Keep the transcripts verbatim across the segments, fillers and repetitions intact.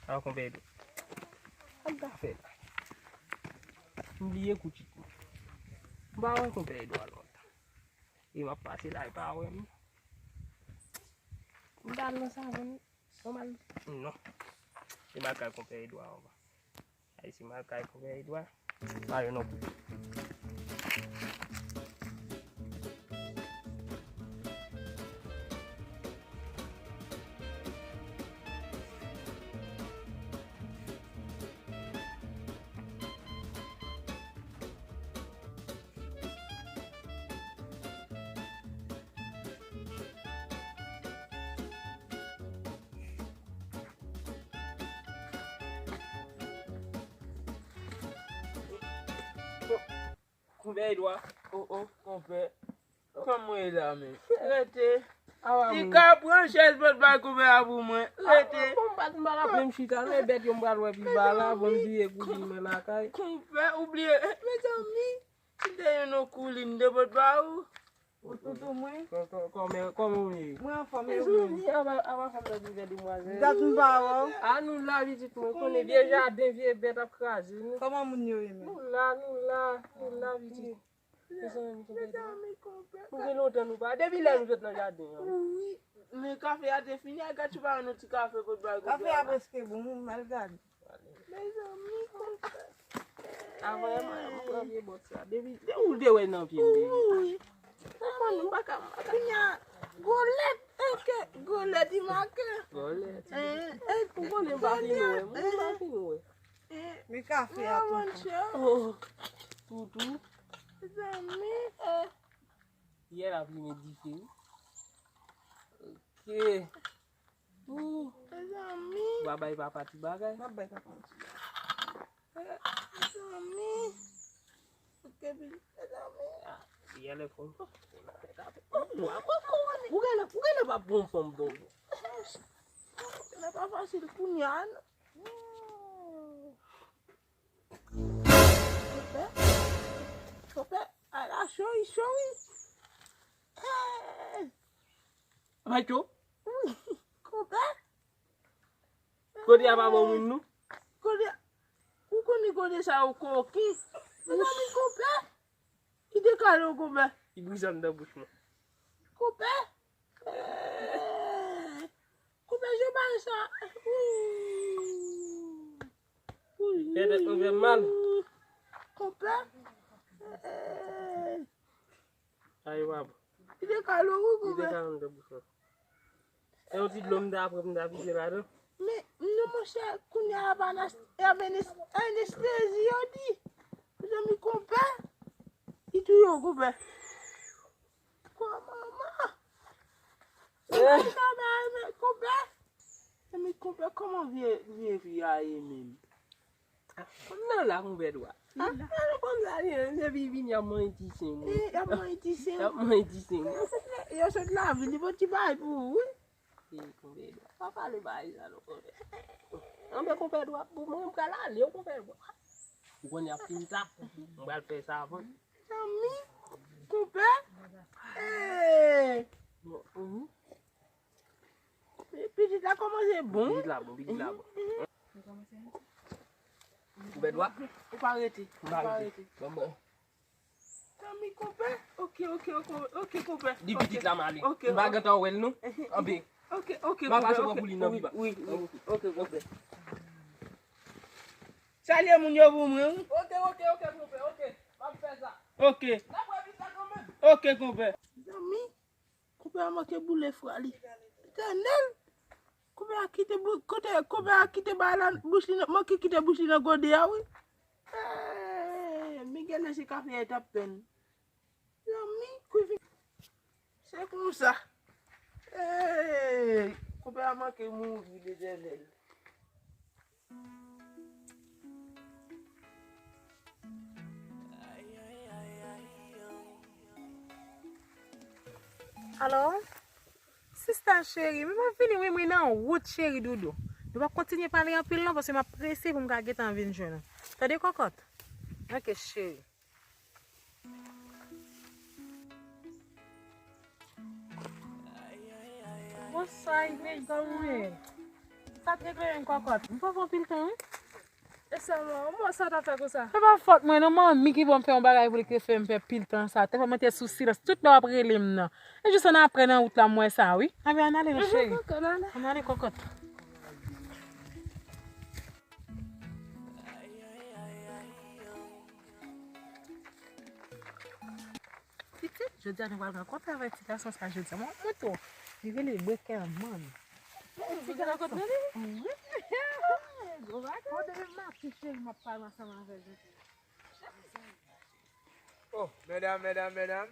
A, konpè Edwa. Sa m ta fè la? M bliye koutit mwen. M pa wè konpè Edwa lontan. E m ap pase la, e pa wè m. M ta al nan savann, non, m al. Non. E m al kay konpè Edwa anvan. Ay, si m al kay konpè Edwa, pa yo non plis. Konpè Edwa. O, o, konpè. Kòman w ye la menm? Rete. Awa, ti moun. Ka pran chèz bòt bay konpè a pou mwen. Rete. Bon, m pa t, m pa t ap menm chita, men bèt yo m pral wè pi ba la, bon, m bliye koulin mwen lakay. Konpè, ou bliye, eh, mezanmi, m te youn koulin de bòt ba ou. Ou toutou mwen? Kò-, kò-, kòman, kòman w ye? Mwen anfòm, e ou menm? Mezanmi, ava, ava fanm nan di vè demwazèl. Dat m pa wè w. A, nou la, pitit mwen, konnen vye jaden, vye bèt ap kraze nou. Kòman moun yo ye menm? Nou la, nou la, nou la, pitit. Mezanmi, konpè. Mezanmi, konpè. Nou gen lontan nou pa. Depi lè nou sot nan jaden an. Wi. Men kafe a te fini, a gad si pa yon ti kafe pou bay konpè. Kafe a prèske bon, m al gade. Mezanmi, konpè. Avan, mwen, mwen pran vye bòt sa. Depi, depi ou te wè nan pye m, depi. Wi. Konpè, m pa ka, m pa ka. Kounye a, gwo lèt, enke, gwo lèt, i make. Gwo lèt. Eh, eh, ou konnen m pa fin wè, m pa fin wè. Men kafe a tou. Oh, toutou. Mezanmi, eh. Yè la plimen dife, wi. Ok. Ooh. Mezanmi. Ou pa bay papa ti bagay? M ap bay papa ti bagay. Eh, mezanmi. Ok, mezanmi. Ah, yè lè fon. Ou genlè, ou genlè pa bon fanm, donk. Lè pa fasil kounye a, non. Konpè? Konpè? Ala chori, chori. Eh! Macho? Wi, konpè? Kote a pa bon moun, non? Kote a, ou konnen kote sa yo koki. Mezanmi, konpè? Ki te kale w, konpè? Ki brize anndan bouch mwen. Konpè? Eh! Konpè, je bay sa. Wi. Wi. Pèdèt mwen fè mal. Konpè. Eh. Ay, wap. Li te kale w, wi, konpè. Li te kale m nan bouch mwen. E yon ti dlo m ta pran, m ta vide ladan. Men, non, monchè, kounye a pa nas-, e anestezi yo di. Mezanmi, konpè. Li touye w, konpè. Kò manman. Eh. Konpè, men konpè. Men konpè, kòman vye, vye fi a ye menm? Konn nan la, konpè Dwa. Ah, ah, konn sa li ye, depi vini ap manje ti sen, wi. Eh, ap manje ti sen. Ap manje ti sen. Yo sot lavi, li bon ti bagay pou ou, wi. Eh, konpè Dwa. Pa pale bagay sa, non, konpè. Anben, konpè Dwa, pou mwen, m pral ale, wi, konpè Dwa. Ou konnen ap fin ta. M pral fè sa avan. Zanmi, konpè. Eh. Bon, mhm. Pitit la kòmanse bon. Pitit la bon, pitit la bon. Konpè Dwa. Ou pa rete, ou pa rete. Bon, bon. Zanmi, konpè. Ok, ok, ok, ok, konpè. Di pitit la m ale. Ok, m pa gentan wè l, non. Anben. Ok, ok, konpè. M ap pase pran pou li nan pi ba. Wi, wi, ok, konpè. Salye moun yo pou mwen, wi. Ok, ok, ok, konpè, ok. M ap fè sa. Ok. N ap wè pita kanmenm. Ok, konpè. Zanmi, konpè a manke boule fwa li. Etènèl! Konpè a kite bou-, kote, konpè a kite bagay la, bouch li nan, manke kite bouch li nan gode a, wi. Eh, men genlè se kafe a t ap pè n. Zanmi, kwivi. Se konsa. Eh, konpè a manke mouri, Letènèl. Alo? Sista cheri, men m ap vini wi, mwen nan wout cheri doudou. Nou p ap kontinye pale anpil non, paske m ap prese pou m ka gentan vin jwenn ou. Tande kòkòt? Ok cheri. Bonswa, Ivy, kòman w ye? Sa t regle yon kòkòt. M pa pran pil tan, wi. E sèlman, mwen sa ta fè konsa. Se pa fòt mwen non, manmi ki ban m fè yon bagay pou li ki fè m fè pil tan sa. Te fè mwen te sou silans tout lè w ap rele m nan. E jis annapre nan wout la m wè sa, wi. Anben, ann ale non, cheri. Kòkòt, ann ale. Ann ale, kòkòt. Pitit, jodi a nou pral rankontre avèk ti gason sa jodi a. Mwen, mwen tou. Li rele Brekerman. Ti gason. Wi. Gwo bagay. Bon, depi maten, cheri, m ap pale ansanm avè l jodi a. Oh, medam, medam, medam.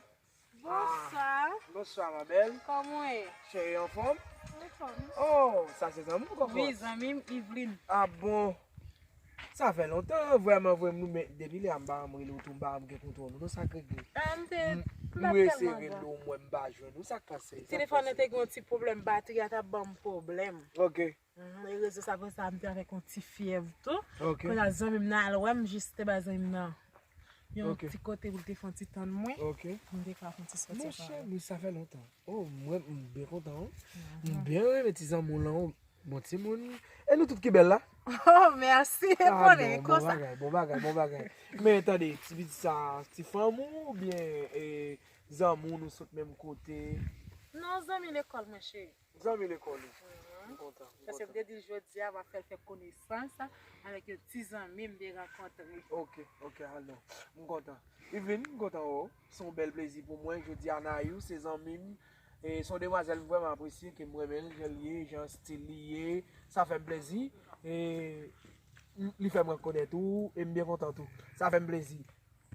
Bonswa. Bonswa, ma belle. Kòman w ye? Cheri, anfòm? Anfòm. Oh, sa se zanmi w, kòkòt? Wi, zanmi m, Yveline. Ah bon? Sa fè lontan, vrèman, vrèman, men depi lè a m pa janm rele w tou, m pa janm gen kontwòl ou, non, sa k regle? Ah, m te, m pa t tèlman gen. M eseye rele w, m wè m pa jwenn ou, sa k pase? Telefòn nan te gen yon ti pwoblèm, batri a t ap ban m pwoblèm. Ok. Mhm, e rezo sa konsa, m te avèk yon ti fyèv tou. Ok. Kounye a zanmi m nan al wè m, jis te bay zanmi m nan yon ti kote pou l te fè yon ti tann mwen. Ok. M te ka fè yon ti sòti ansanm avè l. Monchè, wi, sa fè lontan. Oh, mwen, m byen kontan, wi. M byen renmen ti zanmi w lan, wi. Bon timoun. E nou tout ki bèl la? Oh, mèsi. Ah, konnen, bon, bon bagay, bon bagay, bon bagay. Men tande, ti pitit sa, ti fanm ou oubyen, e, zanmi w, nou sot menm kote? Non, zanmi lekòl mwen, cheri. Zanmi lekòl ou? Mhm. M kontan, m kontan. Paske m te di l jodi a, m ap fè l fè konesans avèk yon ti zanmi m te rankontre. Ok, ok, alò. M kontan. Yveline, m kontan wè w. Se yon bèl plezi pou mwen. Jodi a, Nayou, se zanmi m. E se yon demwazèl m vrèman apresye, ke m renmen l, jan l ye, jan stil li ye. Sa fè m plezi. E li fè m rekonèt ou, e m byen kontan tou. Sa fè m plezi.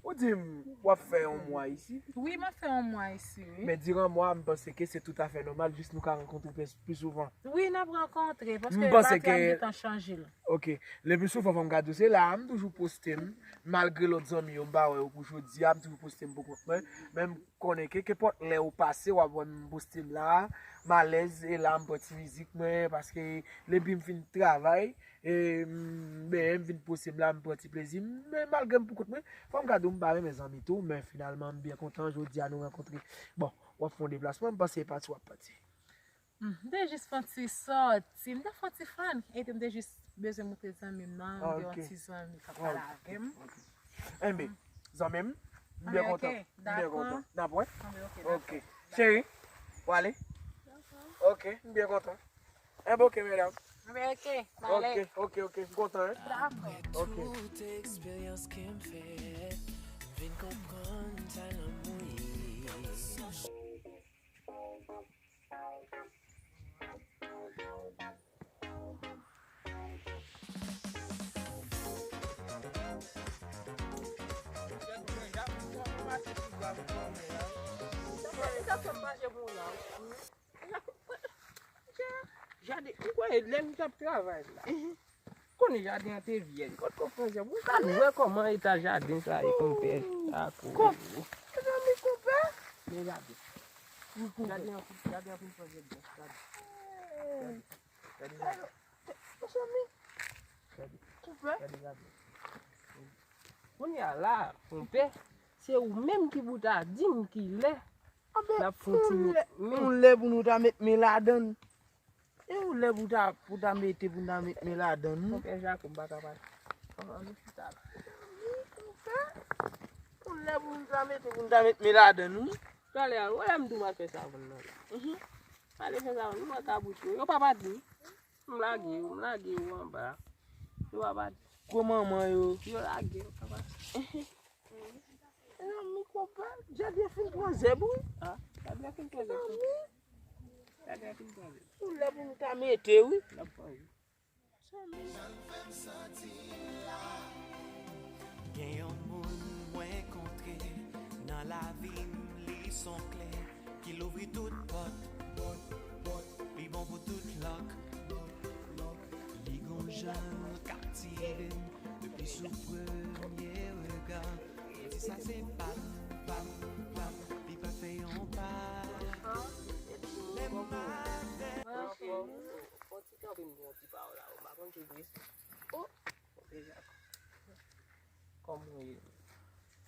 Ou di m, w ap fè yon mwa isi? Wi, m ap fè yon mwa isi, wi. Men diran mwa, m panse ke se toutafè nòmal, jis nou ka rankontre plis, plis souvan. Wi, n ap rankontre, paske batri a m gentan chanje l. Ok. Le pli souvan, fò m ka di w, se la a m toujou poste m, malgre lòt zanmi yo, m pa wè yo pou jodi a, m toujou poste m pou kont mwen. Men m konnen ke kenpòt lè ou pase, w ap wè m poste m la, m alèz, e la m pran ti mizik mwen, paske depi m fin travay, e m benyen, m vin poste m la, m pran ti plezi m, men malgre m pou kont mwen, fò m ka di w m pa renmen zanmi tou, men finalman, m byen kontan, jodi a nou rankontre. Bon, w ap fè yon deplasman, m panse e pati w ap pati. Hmm, m te jis fè yon ti sòti, m te fè yon ti fannke, m te jis bezwen montre zanmi m nan, m gen yon ti zanmi k ap pale avè m. Enben, zanmi m, m byen kontan, m byen kontan. N ap wè? Ok. Cheri, w ale? Ok, m byen kontan. Enben, ok, medam. Enben, ok, m ale. Ok, ok, ok, m kontan, en? Dakò. Ok. Tout eksperyans ke m fè, m vin konprann sa lanmou ye. Jaden, ou kwè lè nou t ap travay la? Konnen jaden an te vyèj. Kot ko franzè? Ou t al wè kòman eta jaden sa ye, konpè. Ako. Mezanmi, konpè. Men jaden. Jaden an fin, jaden an fin franzè byen. Gade. Gade jaden. Mezanmi. Gade. Konpè. Gade jaden. Kounye a la, konpè, se ou menm ki pou ta di m kilè n ap fè yon ti met men. Yon lè pou nou ta met men ladann. E yon lè pou ta, pou ta mete, pou n ta met men ladann, non? Konpè Jako, m pa ka pale. Ann, ann, chita la. Yon lè pou nou ta mete, pou n ta met men ladann, wi. Talè a, wè m di w m al fè savon nan la. Mhm. M ale fè savon, m wè kabrit yo. Yo pa pati. M lage yo, m lage yo anba. Yo pa pati. Gwo manman yo. Yo lage, yo pa pati. Mezanmi, konpè, jaden fin pran zèb, wi. Ah, jaden fin pran zèb. Mezanmi. Jaden fin pran zèb. Yon lè pou nou ta mete, wi. N ap pran, wi. Jan l fè m santi la. Gen yon moun mwen kontre nan lavi m, li s on kle ki louvri tout pòt, pòt, pòt, li bon pou tout lòk, lòk, lòk, li gon jan l kaptive m depi sou premye rega. Mwen di sa se pa m, pa m, pa m, li pa fè yon pa. Menm maten. Fò ti kanpe m di yon ti pawòl avè w, m pa konn ki bri. Oh! Deja. Kòman w ye?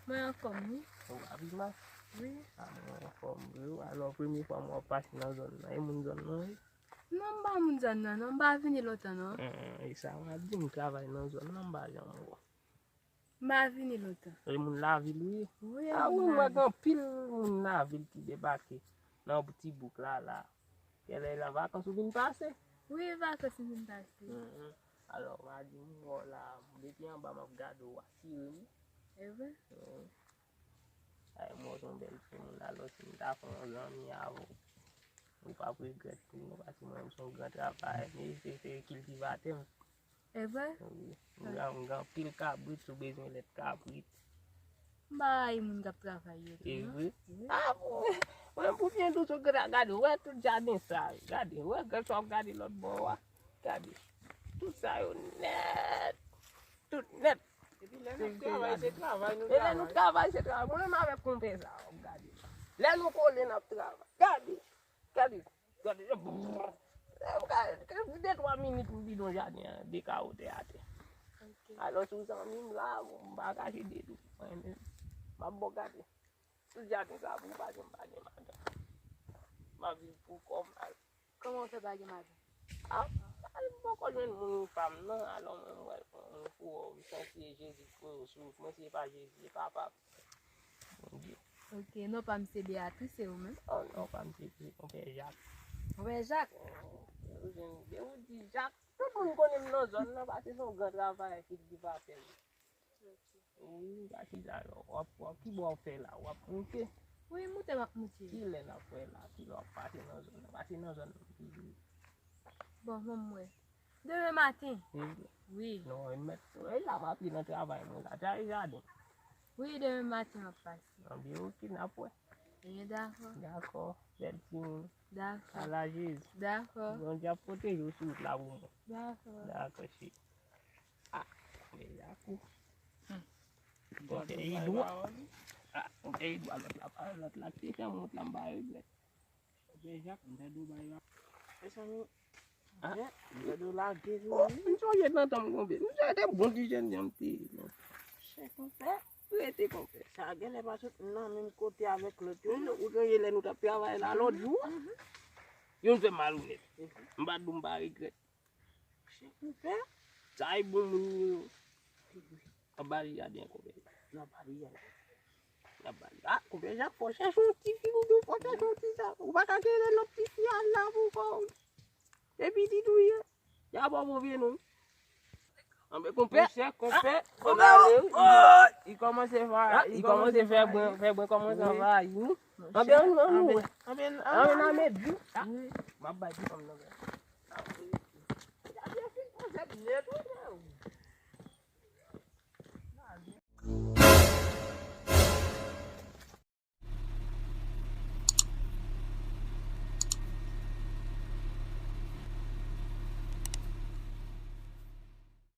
Mwen anfòm, wi. Ou pa pi mal? Wi. A, mwen anfòm vre, wi. Alò, premye fwa mwen ap pase nan zòn nan. E moun zòn nan, wi? Non, m pa moun zòn nan, non, m pa vini lontan, non. E sa, w ap di m travay nan zòn nan, m pa janm wè. M pa vini lontan. E moun lavil, wi. Wi, a, wi, m wè gen anpil moun lavil ki debake nan ti bouk la, la. Genlè nan vakans ou vin pase? Wi, vakans m vin pase. Alò, m a di m wè w la, depi anba m ap gade w, w atire m. E vre? Ay, mwen se yon bèl timoun, alò si m ta fè yon zanmi avè w, ou p ap regrèt pou nou, paske mwen menm se yon gran travayè, men se, se kiltivatè m. E vre? Wi. M gen, m gen anpil kabrit, si w bezwen lèt kabrit. M pa rayi moun k ap travay yo tou, non? E vre? Wi. A bon? Mwen menm pou byen dous, w gade, wè tout jaden sa, gade, wè, gade sa w ap gade lòt bò a, gade. Tout sa yo nèt. Tout nèt. Epi lè n ap travay, se travay nou travay. E lè nou travay, se travay. Mwen menm avèk konpè sa, w ap gade. Lè nou kole, n ap travay. Gade, gade, gade. Lè m gade, de twa minit, m bidon jaden an, de kawo tè atè. Alò, si w zanmi m la, m pa kache de tou. Mwen menm, m ap ba w gade. Tout jaden sa pou w, pa janm pa gen madanm. M ap viv pou kò m la. Kòman w fè pa gen madanm? A, m poko jwenn moun, fanm nan, alò mwen m wè l, mwen pou wè w, m santi e Jezi k voye w sou wout mwen, si e pa Jezi, e papa m. Bondye. Ok, non pa m se Beatrice, e ou menm? O, non pa m se, se Konpè Jak. Konpè Jak? Ou jwenn, de ou di Jak, tout moun konnen m nan zòn nan, paske se yon gran travayè kiltivatè m ye. Wi, gati la, w ap, w ap, ki bò w fè la, w ap moute? Wi, moute m ap moute. Ki lè n ap wè la, ki lè w ap pase nan zòn nan, pase nan zòn nan toujou. Bon, ban m wè. Demen maten. Wi. Non, e mèt, e la m ap nan travay mwen la, travay jaden. Wi, demen maten m ap pase. Anben, ok, n ap wè. Ebyen, dakò. Dakò, bèl timoun. Dakò. Ala Jezi. Dakò. Bondye ap pwoteje w sou wout la pou mwen. Dakò. Dakò, cheri. A, men Jakou. Konpè Edwa. A, konpè Edwa, lòt la, lòt la ki te fè m wont la, m pa regrèt. Konpè Jak, m te di w bay la. Mezanmi, a, m te di w lage tou, wi. M sonje nan tan m konpè. M sonje te bon ti jèn jan m te ye, non. Chè konpè. Rete konpè. Sa genlè pa sot nan menm kote avèk lòt yo, non. Ou sonje lè nou t ap travay la lòt jou? Youn fè malonèt. M pa di w m pa regrèt. Chè konpè. Sa e bon moun yo. Anba li jaden konpè. Anba li jaden. Anba li. A, konpè Jak, fò chèche yon ti fi oubyen fò chèche yon ti sa. Ou pa ka kite lòt ti fi al la pou kò w. Se pitit ou ye. Y a ba w move non. Anben konpè. Monchè, konpè, konpè, ale, wi. Li kòmanse fè, li kòmanse fè bwen, fè bwen kòmanse anvayi, wi. Anben, ann, ann, ann, ann, ann, ann, ann, wi. M ap bay ti fanm nan.